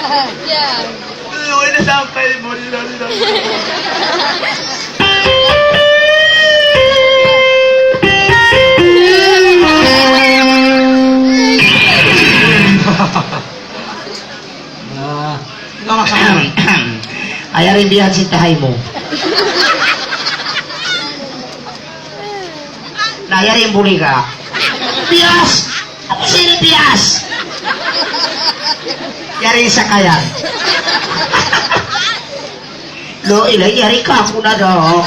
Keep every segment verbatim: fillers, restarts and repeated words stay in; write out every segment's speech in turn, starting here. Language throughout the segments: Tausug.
Yan. Uy, nasampay mu, di na, di na. Ah, ikaw, Max, ano? Ay, yari in biya' sin tahay mu. Na, yari in buliga. Piyas! Aku sini piyas! Yari in sakayan. Lo, ilay, yari kaku' na daw.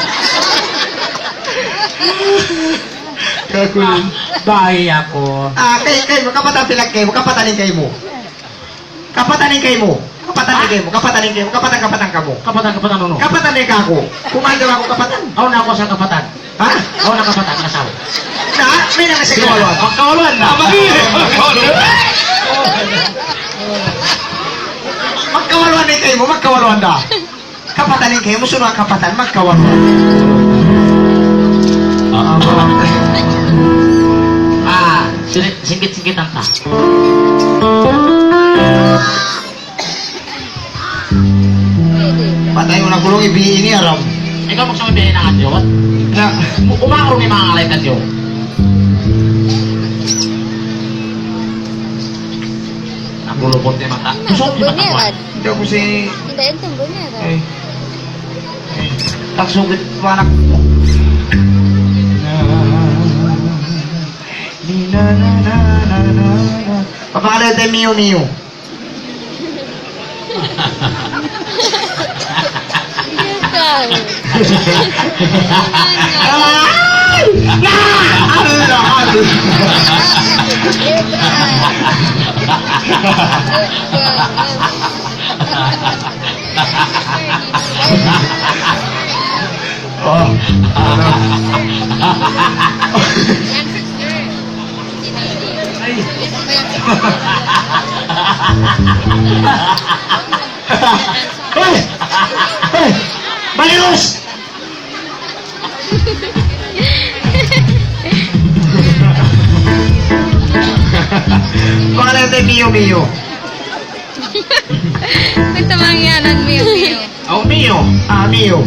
Kaku'. Bay aku. Ah, kay, kay, kapatan pila kaymu, kapatan in kaymu. Kapatan in kaymu. Kapatan in kaymu. Kapatan in kaymu. Kapatan, kapatan kamu. Kapatan, kapatan unu? Kapatan in kaku'. Kuman daw aku kapatan. Awn na aku sa kapatan. Ha? Awn na kapatan, kasaw. Na, may na kasi kawaluan. Magkawaluan na. Ah, magi. Magkawaluan in kaymu, magkawaluan da. Kapatan in kaymu, sunu' kapatan, magkawaluan. Ah, ah. Sini, singkit-singkitan ta. Patay mu na kulung ibi ini aram. Ikaw magsama biya' na kadyo. Na. Umakarong yung mga alay kadyo. Nakulupot ni mata. Kusog ni mata. Hindi ako si... Hindi, yung tumbo niya, no? Ay. Ay. Tagsugit ko anak ko. Ni na na na na na na. Papakalayo tayo, Mio Mio. Ikaw. Ay! Na! Ano na? Ano? Ikaw. Oh, ano? Hoy! Hoy! Balirus! Pangalan tayo, Mio Mio. Nagtamang yan ang Mio Mio. Oh, Mio. Ah, Mio.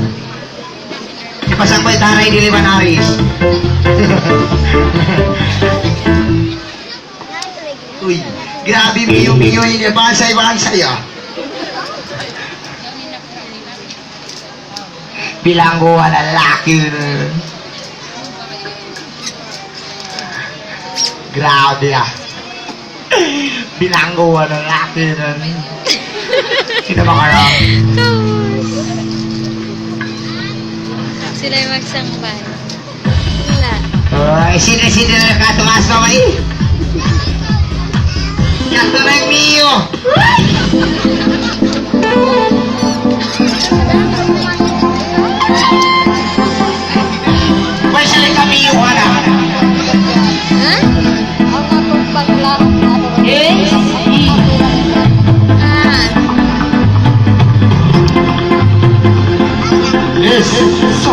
Ipasang ko itaray di liman aris. Uy, grabe, Mio Mio, ini bansay-bansay, ah. Bilangguan lalaki. Grabe, ah. Bilangguan lalaki. Sino ba kayo? Tapos, sila'y magsambay. Wala. Oy, sino, sino na nakatumaas pa ba eh? Yan to na yung Mio. Pwede siya rin kami yung wala. Ha? Ang atong paglarang na doon. Eh? Ah. Yes. So.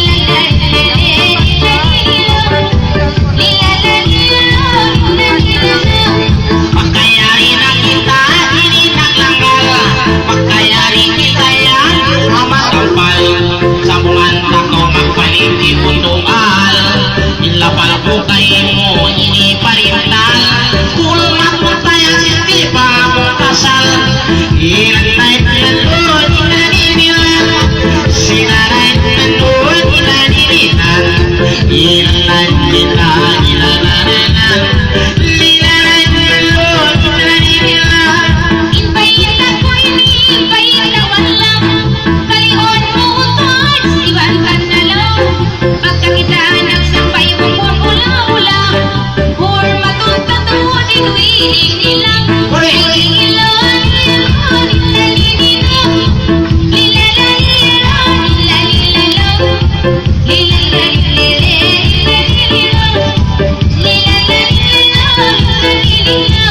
Pagkayari na kita ini naglanggal, pagkayari kita yan amat kapal. Sambungan ta kaw magpaling di utungal. In lapal ku kaymu ini parintal. Kul matun ta yan di pa mu kasal. Ilan na ilan na doon, ilan inilan. Sinaran na doon, ilan inilan. Ilan na ilan, ilan na ilan. Sinaran na doon, ilan inilan. In bayta' ku ini, bayta' wallam. Kaliun mu utot, iban kan na law. Pagka kita nagsampay bukun ula-ula, hurmatun ta tuud in wiling nila. Correct. Lilala, lilala, lilala, lilala, lilala, lilala.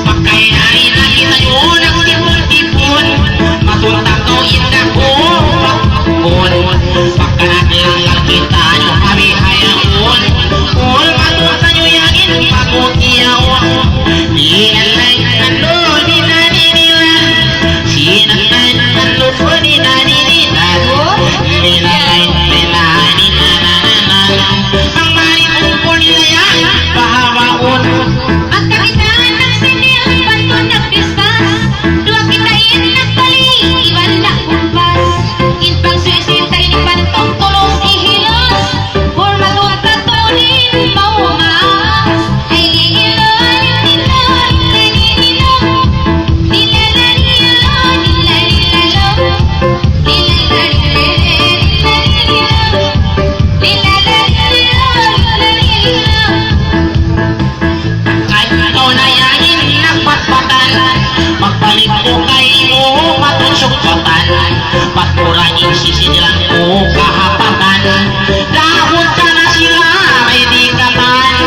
Pagkayari na kita yan nagtipun-tipun, matun ta kaw in daku, kun, pagka naglanggal kita yan pabihayaun, kun, matun ta yan in pagutiyaun. Ilan na ilan na doon, ilan inilan. Sinaran na doon, ilan inilan. Ilan na ilan na ilan. Ang mari kumpul nila yan, bahawaun. Pagka kita nagsidil, bantun nagdiskas, duwa kita in nagbalik, iban nagkumpas. In pagsuy-suy ta ini bantun tulus ihilas, hurmatun ta tuud in maumaas. Ay, ilan, ilan, ilan, ilan, ilan. Kay ikaw na yan in nagpatpatan, magbalik ku kaymu matun sugpatan, paturan in sisidilan ku kahapatan, dahun ka na sila ay di katan.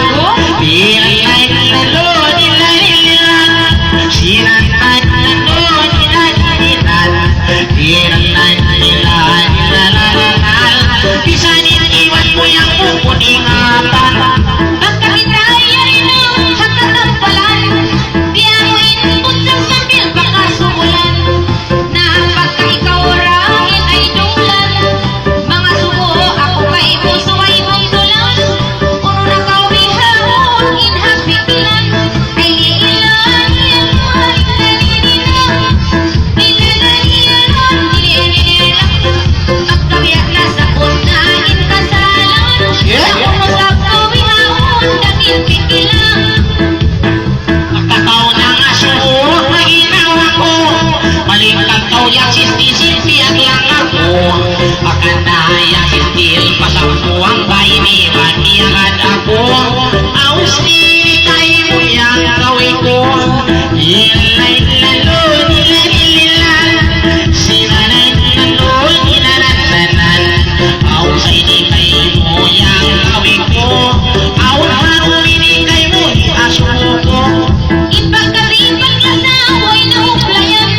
Bilang na ilan na doon, ilan inilan. Sinaran na doon, ilan inilan. Ilan na ilan, ilan na ilan. Bisan in iban mu yan bukun ingatan. Pagka kita yari na ha katampalan, biya' mu in butang sambil pakasubulan. Na pagka ikaw ra in ay dunglan, mangasubu aku kaymu subay buntulan. Unu na kaw bihaun in hapiklan. Ay ilan, ilan, ilan, ilan, ilan, ilan, ilan, ilan. Pagkabiya' na sa pun na in kasalan. Yeah. Unu sa kaw bihaun dangin pikilan. Pagka kaw nangasubu ha ginawa ku, balikan kaw yan sisti sin piyaglangar ku. Pagka na yan sisti, pasal ku ang bayi ni Mati agad aku. Aus di kaymu yan kawi ku. Ilay lalo nila nilila. Sinanay lalo nila nananan. Aus di kaymu yan kawi ku. Aus di kaymu yan asubu ku. In pagkatipag lasa, way na uplayan.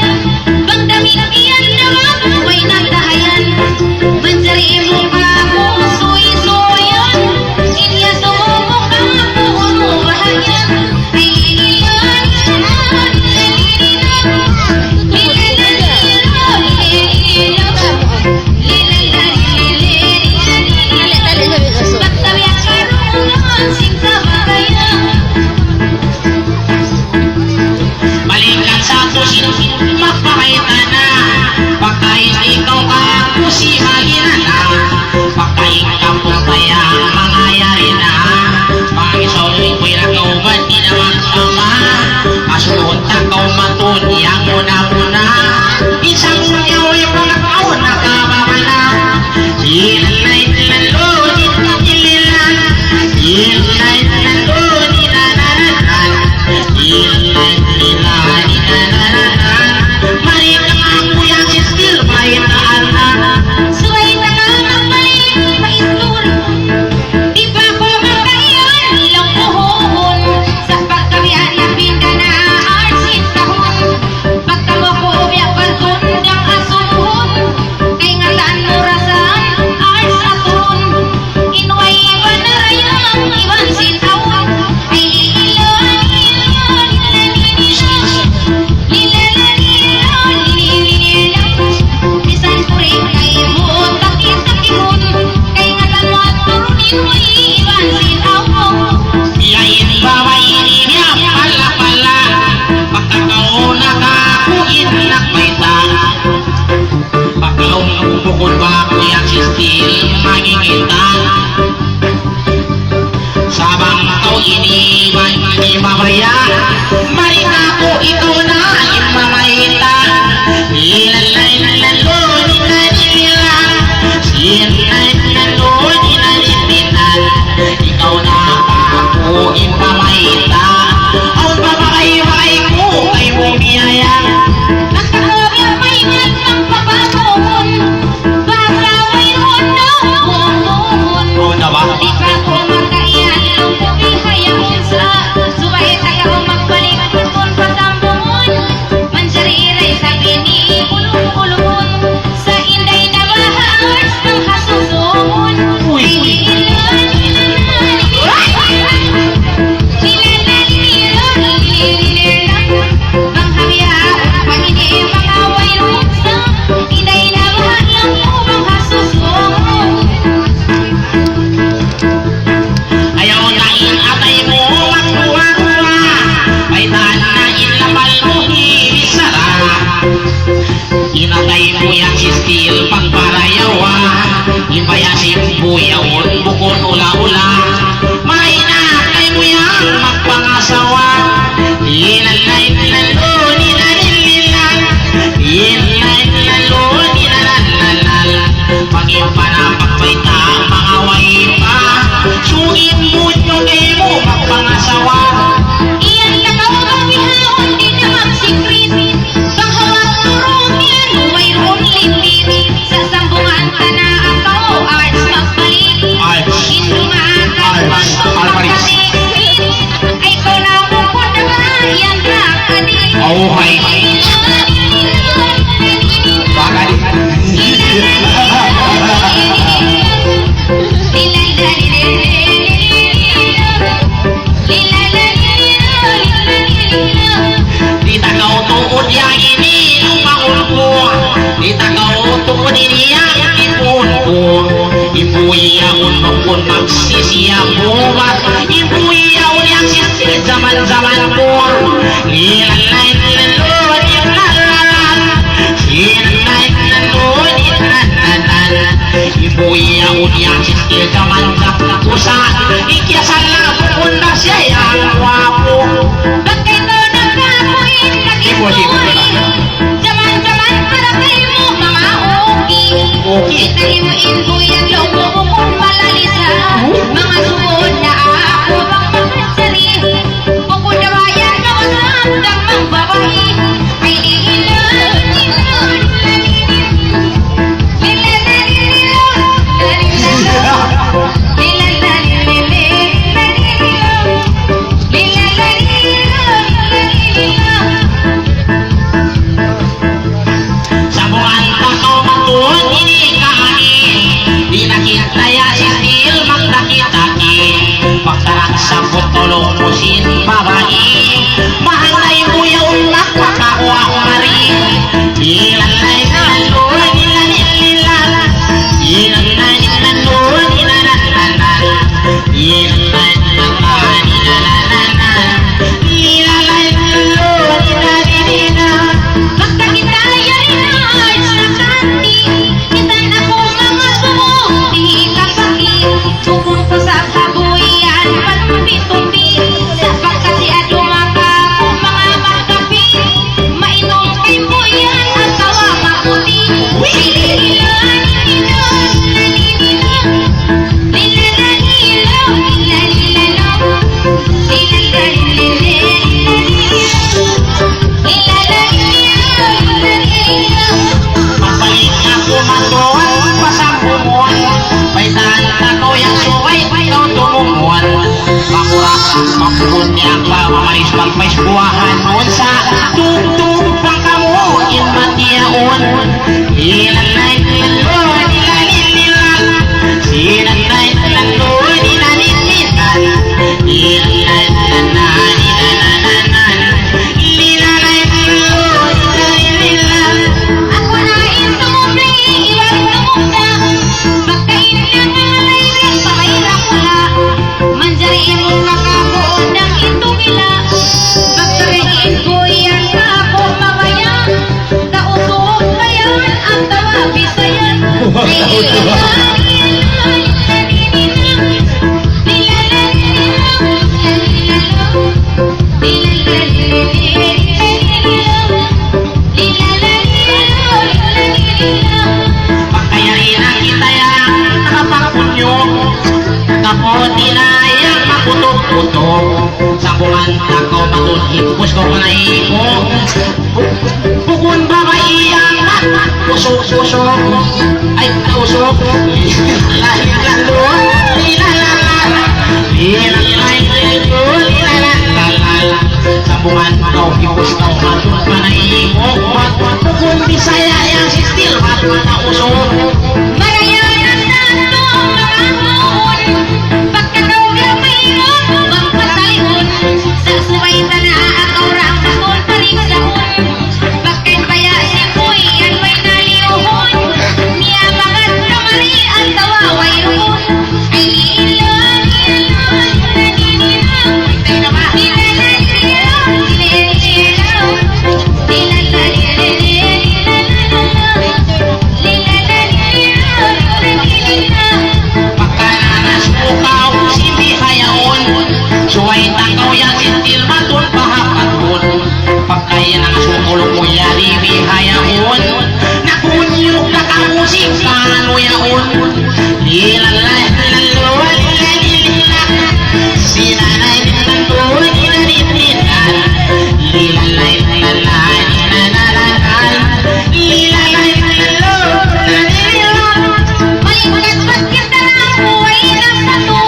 Bang damikkiyan na ba, way na tahayan. Manjari Bukun ba aku yan si Steel mangingita? Sabab kaw ini man di mabaya'. Mari kaku' ikaw na in mamayta'. Ilan na ilan na doon ilan ilan. Ilan na ilan na doon ilan ilan. Ikaw na aku in mamayta'. Awn pa bagay-bagay ku kaymu biyaya. Magtakubi ang maingat magpapatuhun. Baka wayruun na buhun-buhun. Awn na ba? Di pa ku makaiyan, ang kubi hayaun sa. Subay ta kaw magbalik, kun patambungun. Manjari iray sa bini, ulung-ulungun. Sa inday na bahas, ang hasusungun. Uy. Ayaw na in atay mu magkuha-kuha. Baytaan na in lapal mu hinisara. In atay mu yan si Steel pagparayawa. In baya sin buyaun bukun ula-ula. Mahinang kaymu yan magpangasawa. Ilan na ilan na doon ilan ilan. Ilan na ilan na doon ilan ilan. Pag-iba na pagbayta' manga way pa. Sugin mu nyo kaymu magpangasawa. Iyan na kaw magbihaun di na magsikrit. Paghawak turun yan wayruun lipit. Sa sambungan ta na ataw arts magbalik. Arts. Hindu nga ka arts. Arts. Ay, ikaw na ang kumpun na ba? Yan na, kadi. Oh, hi. Bakadi. Di ta kaw tuud ya ini lupa ulku. Di ta kaw tuud ini ya ipun ku. Ibu iya unukun maksisiya bubat. Ibu iya ulian siya zaman-zaman ku. Lilan lain lalu di lalan. Lilan lain lalu di lalan. Ibu iya ulian siya zaman-zaman ku sa. Ikiya sana pun na siya yang wapu. Bakay ko nagkakuin lagi. Ibu, ibu, ibu. Jaman-jaman para kaymu manga uki. Uki. Kita imu in buyan loko bukun malalisa. Manga sugud na aku bang makajari. Bukun dawayan manga sabdang mang babai. Ay, di ila, di ila, di ila. Lila, lila, lila, lila, lila. Lila, lila, lila, lila, lila. Sambungan ta kaw matuud ini kami. Di na kita ya sisil magdaki-daki. Pagkarang sa putulong mu sin babai. Mahanay mu yaun magpakawa mari. Ilan na ilan na ilan ilan ilan. Ilan na ilan na ilan ilan ilan. Mabalik aku matuan pasal bumuan. Paitan na to yang subay paitan tumumuan. Makurak, makuhun niya pa, mamais, magmais buwahan. Unsa, tugtug pa kamu, in matiyaun. Ilan na ilan na ilan ilan. Ilan na ilan na ilan ilan. Ilan na ilan na ilan ilan. Ilan na ilan na ilan ilan. Aku na in tumubli, iwan tumubda. Pagkain na nga malay, pagkain na pula. Manjari mu makakuundang itu gila. Pagkain ko yan ka. Pakayari na kita yan, kapakunyo. Kaputi na yan, makutuk-kutuk. Sambungan ta kaw matun, hipus kaw na imo. Bukun babai yan, usuk-usuk. Ay, usuk. Lahir lalu, lilalala. Lilalala, lilalala. Sambungan kaw, hipus kaw, matun pa na imo. Bukun Bisaya yan, sistil, matun na usuk. Marayaw na tantu, makamuhun. Pagkataw ka mayroon, bang pasalihun. Sa subay tana, ataw ra matun pariksaun. Pagkain baya si Kuy, yan may naliyuhun. Niya mangat kamari, atawa wayruun. Pagka nanas mu kaw sin bihaun, subay ta kaw yan sintil matun pahapatun. Pagka yan ang sumulong mu yari bihaun, nakunyuk na kamu sin kanu yaun. Lilalay, lalo, lilalila. Sinanay, lalo, lilalila. Lilalay, lilalay, lilalala. Lilalay, lalo, lilalila. Malipat-lipat kita na buhay na satu.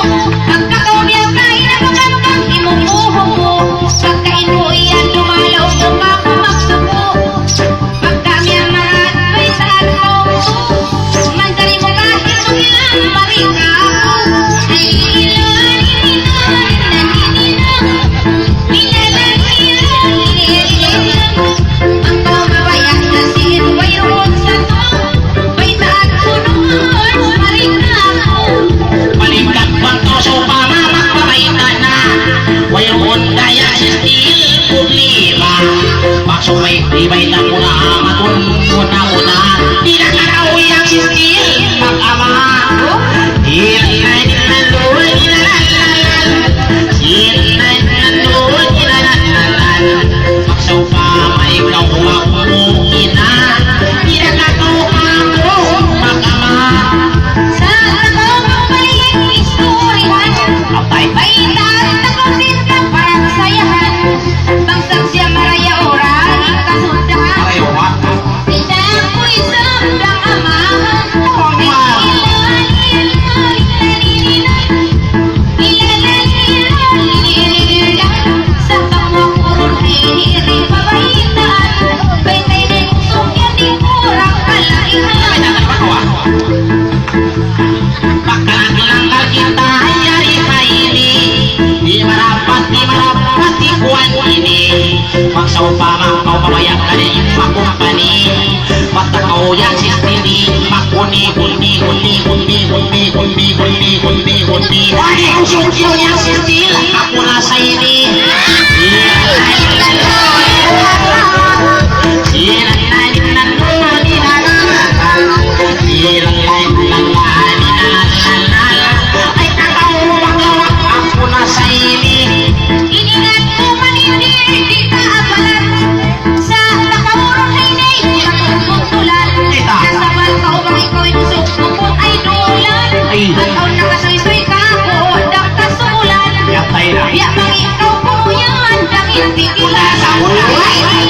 Pagkakaw biya' kain na pagkakang imukuhuku. Pagkain mu yan, lumalaw mu pa magsuku. Pagka miyamahat, may saat mo. Mantari mu kahit sugyan, marika. Ay, ilan, ilan, ilan, ilan, ilan. Bang kaw mabaya' na sin wayruun satu, baytaan ku duun, marika aku. Balikan bang kaw sawpama magpabayta' na, wayruun da yan sistil problema. Bang subay di bayta' ku na matun, muna-muna. Di na kataw yan sistil mag-ama. Di na, di na, di na, di na, di na, di na. Di na, di na, di na, di na, di na. Magsawpama ikaw aku ina, di na kataw aku mag-ama. Sa' aku magbalik istorya. Apay? Baytaan ta kaw sin kaparangsayahan. Bang sa' siya marayaw ra in kasuddahan. Marayaw ra. Di na aku isab dang ama. Tawag mo. Sa' kamu kurun ini pabaitaan, baytai na in usug yan di' kurang kalaingan. Pagka nagtanggal kita yari ha ini, di' marapat, di' marapat di' kuwan ini. Magsawpama kaw mabaya' ka na in makumpani. Bata' kaw yan sistili, makuni, kuni, kuni. Wala' usug yan sistil, aku na sa ini. Ay, tataw, makawa', aku na sa ini. Iningat ku manindi, di' ta abalan. Sa' nakahurung ha ini, katungkol tulan. Kita. Nasabal kaw bang ikaw in usug ku pun ay dulan. Ay. Atawa nakasuysuy kaku', dang kasumulan. Yatay na. Biya' bang ikaw kunu' yan, dang in pikilan. Wala' sa ulan. Ay,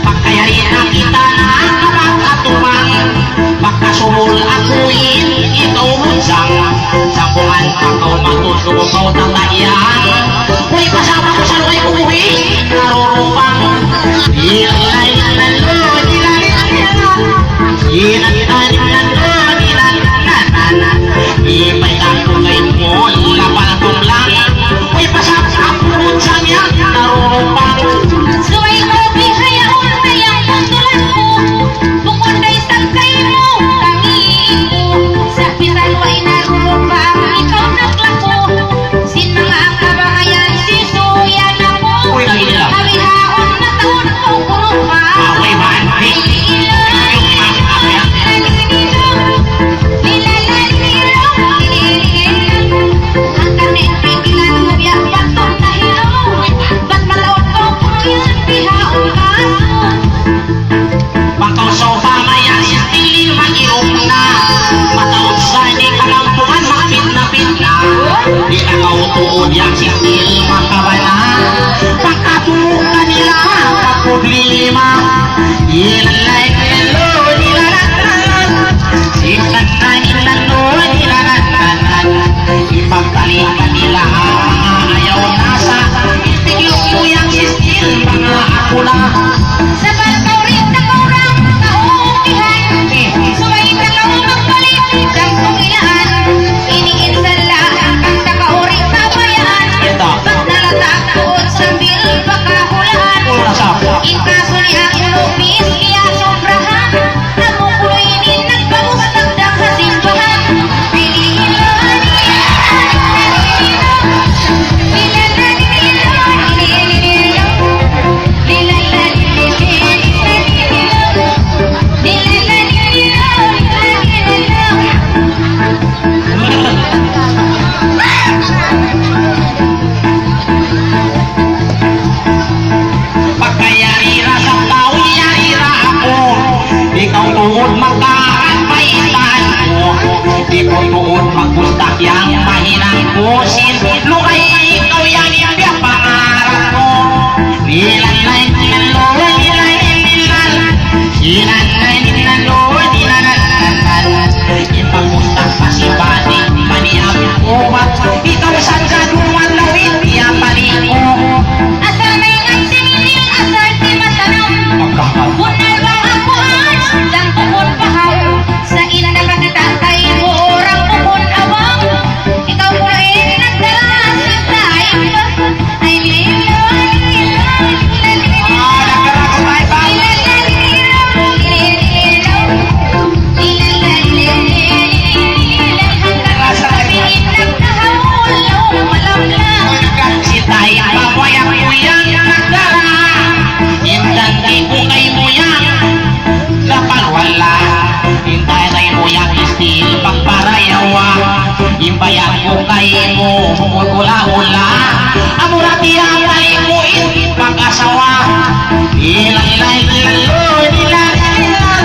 Pakayari na kita na kapatumang, makasumul aku in ikaw munsang, sambungan pa kaw matun, kaw tatayang. Uy, pasama ku sa lugay ku buhi', narurupang. Ilay na lodi na lodi na. Inat na lodi na lodi na. Ipay aku kay mo, lapal tumlang. Uy, pasama aku munsang yan, narurupang. Subay kaw bihaun na yan, kuntulan ku. Bukun da isab kaymu, tangi ku. Sa' bisan way narurupang. Mataud sa ini kalampungan, mapit-napit na. Di' na kaw tuud yan sistil makabana. Pagkatukan nila, pagproblema. Ilan na ilan lo, ilan na ilan. Ilan na ilan lo, ilan na ilan. Ipagtali kanila, ayaw na sa itigil mu yan sistil, mga ako na. Sabab kaw rin na kaurang kauukihan. Subay na kaw magbalik, dangkong ilaan. Ini insala, ang takauri kabayaan. Ito. Ba't nalatak tuod sambil pakahulaan? Wala sa. In kaso ni akin lupis, iya sobrahan. Amu ku ini nagbagus nagdang ha simbahan. Pagkayari ra sa tau, yari ra aku. Ikaw tuud magkakat paitan ku. Ikaw tuud magpustak yang mahinang ku. Sin lugay ikaw yan in biya' pangarap ku. Ilan na ilan lo, ilan ilan. Ilan na ilan lo, ilan na ilan. Ipagpustak pa si Bani, Bani Abu Bakar. Ikaw sadja duman lawit, iya paliku. Asal maingat sinilin, asal di' matanam. Bunnal bang aku aas, dan puhun pahal. Sa' in nakakita' kaymu orang puhun awang. Ikaw kunu' in nagdara sin taim. Ay, lilo, lilo, lilo, lilo. Sitay pa buya-buya nagdara, in ganti' ku kaymu yan, kapal wala', in ganti' ku yan, istil pagparayawa, in bayad ku kaymu, bukun hula-hula, amura tiyapali' mu in pag-asawa. Ilan, ilan, ilan, ilan, ilan, ilan, ilan,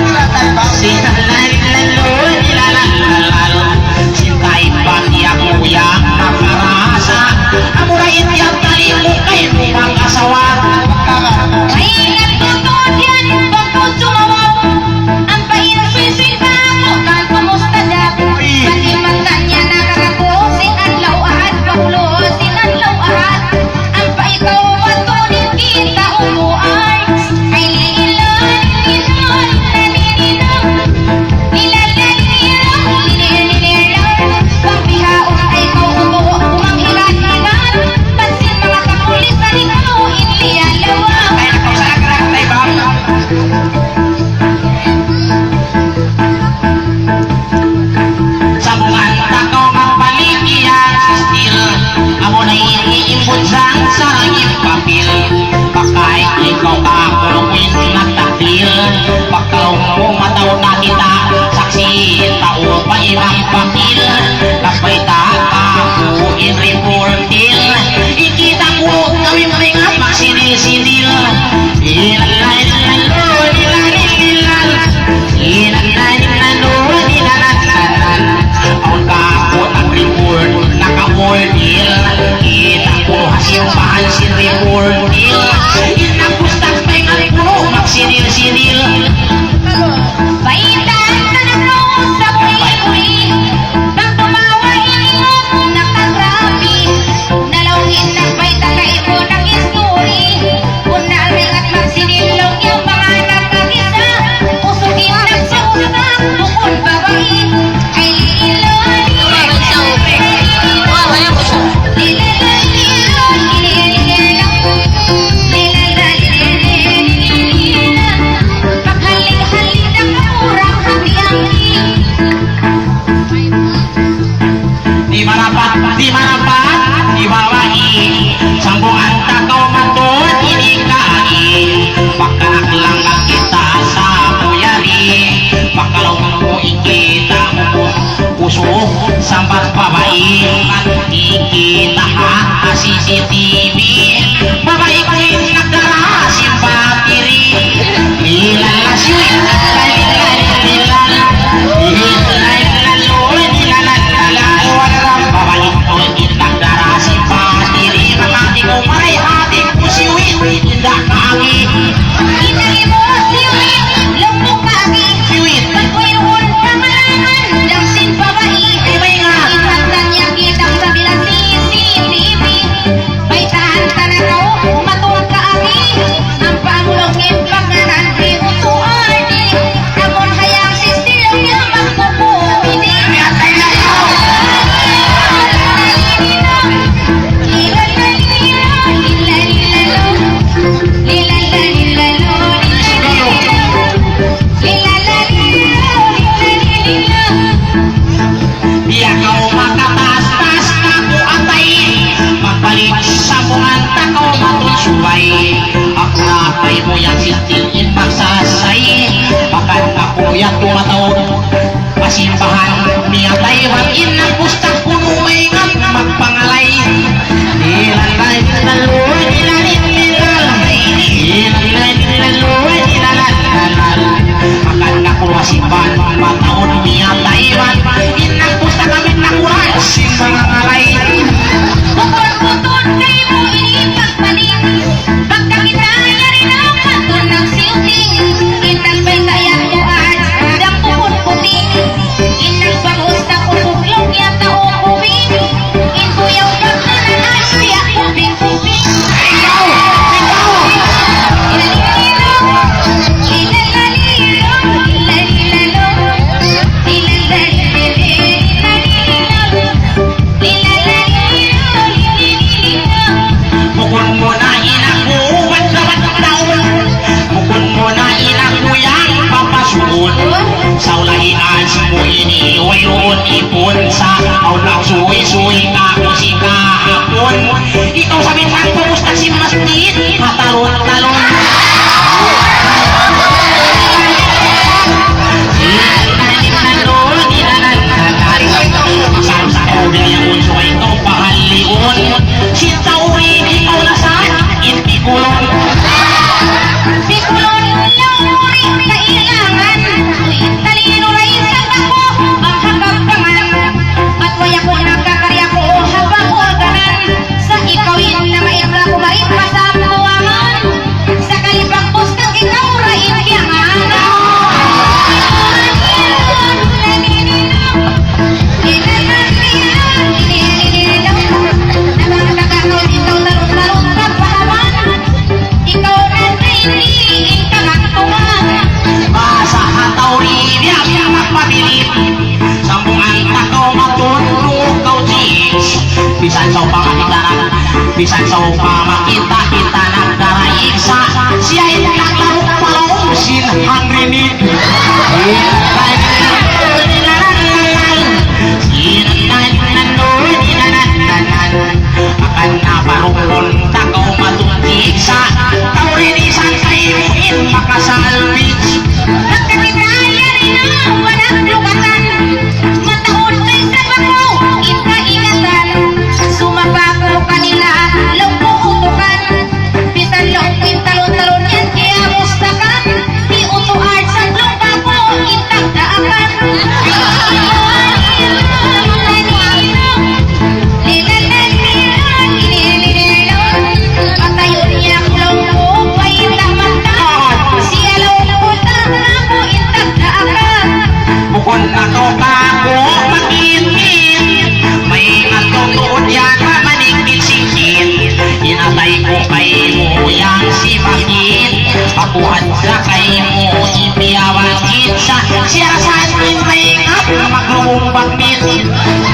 ilan, ilan, ilan, ilan, ilan, ilan, ilan. Sitay pa niya kuya makarasa. Amura in tiyapali' mu kaymu pag-asawa. Maingat tuud yan, bang ku tumawaw. Ampa in sisig ba aku kan pamustada. Pati matan niya nakakaku, sin adlaw ahad, pakulo, sin adlaw ahad. Ampa ikaw matuud in kita umuan. Ay, lilo, lilo, lilo, lilo. Pagbihaun ay kaw ubo, umang hilan-hilan. Pansin manga kapulisan, ikaw in liyalawa. Ay, nakaw sa agra, ay, bang. Sambungan ta kaw magpalikian, sistil. Amu na in iimbut sang sarang in papil. Pakay ikaw kakulungin nagtakdil. Pagkaw mu mataud na kita, saksi tau pa imam pakil. Kapay ta kaku in reporter. Ikita ku kami maringat magsinil-sinil. Ilan, ilan, ilan, ilan, ilan. Ilan na ilan na doon, ilan na ilan na. Awn ka ako nag-report, naka-order. Kita' kunu' ha simbahan sin reporter. Inang pustak pa ingat kunu' magsinil-sinil. Baitaan ka na daw sa buri-buri. Unsa, awn na suysuy ka, musika, hapun. Ikaw sa' minsan, kumusta sin masjid? Matalun-talun. Sa' sa' ikaw, biniya unsuy ikaw, pahaliun. Sin tau ini, ikaw na sa', in Bikulun. Bikulun, laung mu di' kailangan. Uy, talinu ra in sanda ku, bang ha kabtangan. Bat way aku nakakari aku, ha pangurganan. Sa' ikaw in namaitu aku mari pa sambuangan. Sakali pagpustan ikaw ra in kiyangan. Ikaw na sa' ini in kamantuan. Basa ha tau ini biya' magpabilin. Sambungan ta kaw matun nu kaw chicks. Bisan sawpama kita na, bisan sawpama kita, kita nagdaraig sa', siya in nagtarupalu sin hangrini. Akan na parukun ta kaw matun chicks sa', tau ini san kaymu in makasalvage. Pagkakita yan, ina, walang lukatan. Mataud kay sabab mu, in kaingatan. Sumapa aku kanila, laung ku utukan. Bisan laung ku in talun-talun yan, kiyamustakan. Hi Utu Art sa' laung ku, in tagdaakan. Patayu' niya aku laung ku, bayta' mata. Siya laung ku, tara na aku, in tagdaakan. Bukun na kaw kaku' makitkit. Maingat kaw tuud yan, manikbit-sikit. In atay ku kaymu yan si Makit. Aku hadja kaymu in piyawagit sa'. Siya ra sa' in maingat maglubung bakit.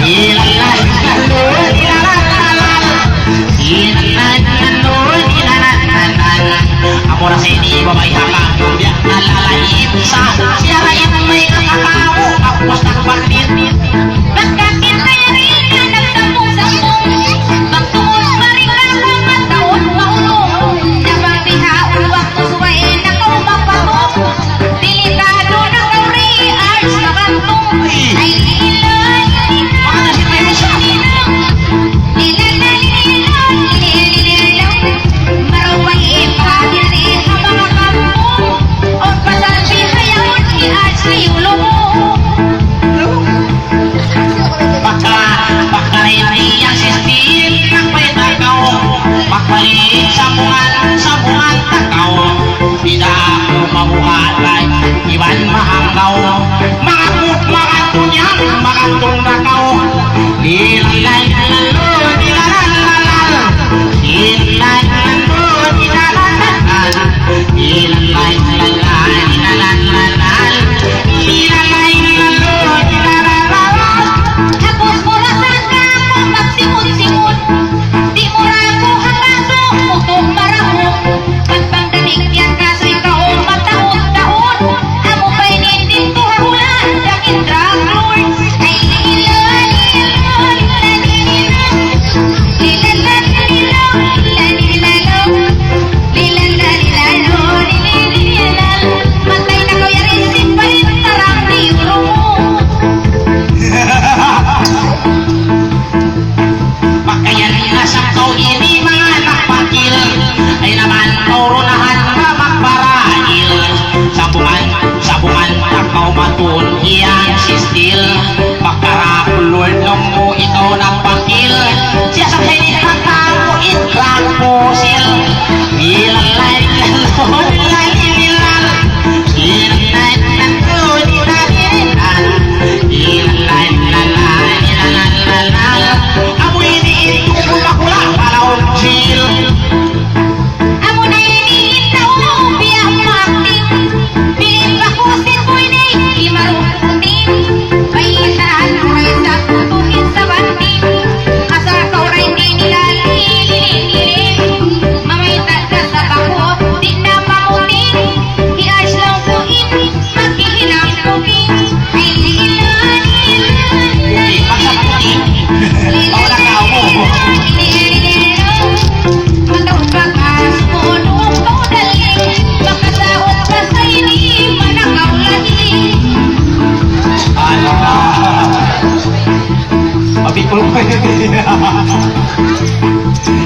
Ilalal, ilalal, ilalal. Ilalal, ilalal, ilalal. Amura sa' ini babai ha kampung biya' nalalain sa'. Siya ra in maingat ha kamu, tapus nagpaknit. Pagkakita yari na nagsambung-sambung. Pagtuon pa rin ka, mataud maulung. Napangbihaun waktu subay na kaw magpatung. Delikado na kaw ri, Arts Magantung. Ay, ilalal, ilalal, ilalal. Maraw pa in pagdiri ha manga kampung. Awn pasal bihaun hi Arts Mayulung.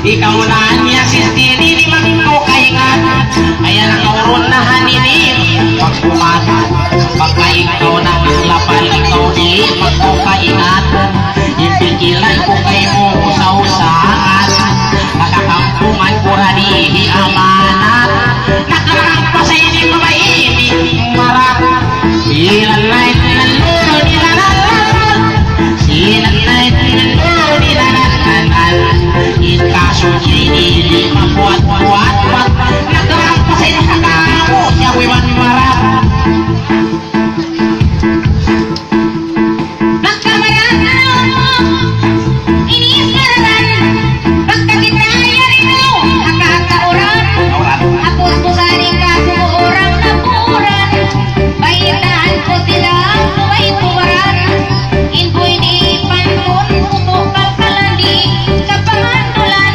Ikaw na niya si Tini, di' magkaingat. Kaya nakaurun na ha ini, pagkumat. Pagka ikaw na lapal, ikaw di' magkaingat. In pikilan ku kaymu usa-usahan. Nakakampungan ku ra di' hi amanat. Nakarang pa sa ini, babai ini, marah. Sinanay nanun, inanananan. Sinanay nanun, inanananan. Ikaso ini di' makuat-kuat. Nagrampas in hatamu, siya wiwan marap. Magkamarap na, ini sararan. Pagkakita yari mu, haka-haka uran. Hapus-pusan in kaku urang napuran. Baytaan ku sila, subay tumaran. In buy di pantun, utuk kalkalandi, kapahandulan.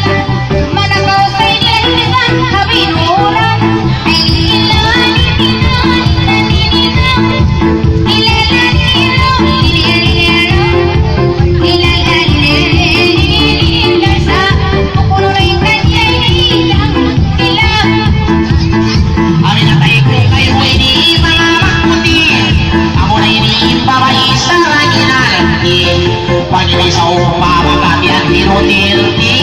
Manakaw sa ini, lisan, kabinuran. Ay, ilan, ilan, ilan, ilan. Amin na tayo kung kayo ay di mga makuti. Amo na ini in babai sa ranginan. Pag ini sa upama kami ang tinutilti.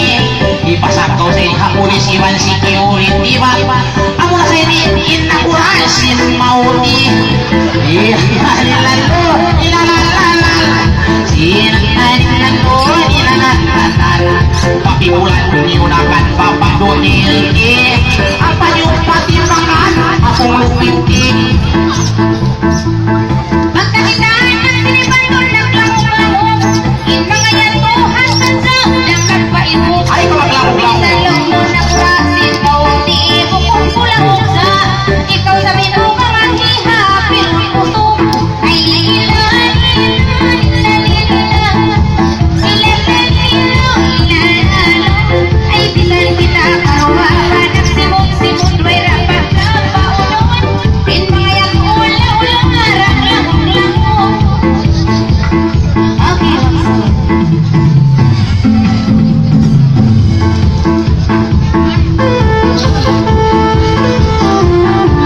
Ipasakaw sa iha pulis iban security ba? Amo na sa ini in nakuran sin mauti. Iya, iya, iya, iya. Pakigulat ku niyu na kan Papa Duterte. Apa niyu patimbangan? Aku melukiti. Pagkakitaan ng sinipandor ng klaro-klaro, in mga yan ko hanggang sa dapat pa ito. Ay, mga klaro-klaro. Sa loob mo na pura, sitaw, di mo kung kulang sa ikaw sa minumangan, ihapil puso.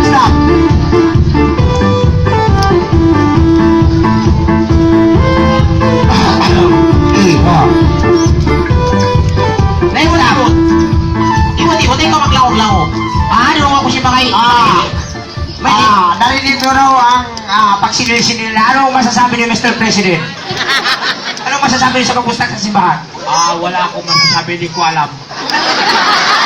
Stop. Eh, ah. Nay, wala' ako. Iwat-iwat, ikaw maglaog-laog. Ah, ano nga ako si Bangay? Ah. May di- Ah, narinig ko raw ang, ah, pagsinil-sinil na. Ano ang masasabi ni Mister President? Ano ang masasabi niyo sa pagpusta sa simbahan? Ah, wala akong masasabi, di ko alam.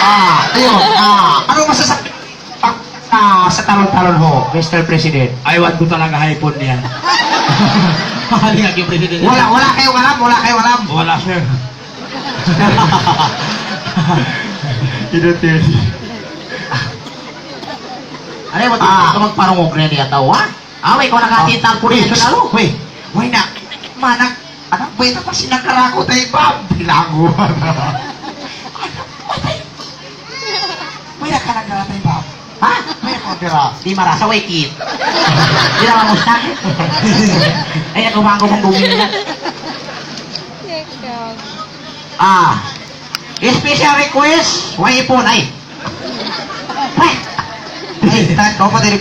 Ah, ayun. Ah, ano ang masasabi pag, ah, sa talon-talon ho, Mister President? Ayawan ko talaga ha ipon niya. Mahal nga yung President. Wala, wala kayong alam, wala kayong alam. Wala, sir. Idot yun. Ano yung Ah. Ka magparungog na niya tao, ha? Ah, way, kung nakakita ang pulis, Uy, ano? Uy, uy na. Manak, anak, uy, tapos sinakarako tayo, Bob. Bilango. Anak, patay. Uy, nakaragara tayo, Bob. Ha? Uy, ako, pero di marasa, uy, kit. Di naman mo sa akin. Ay, ako, bago mong bumili na. Ah, special request, way ipon, ay. Ay, ay, ta-, kau pa diri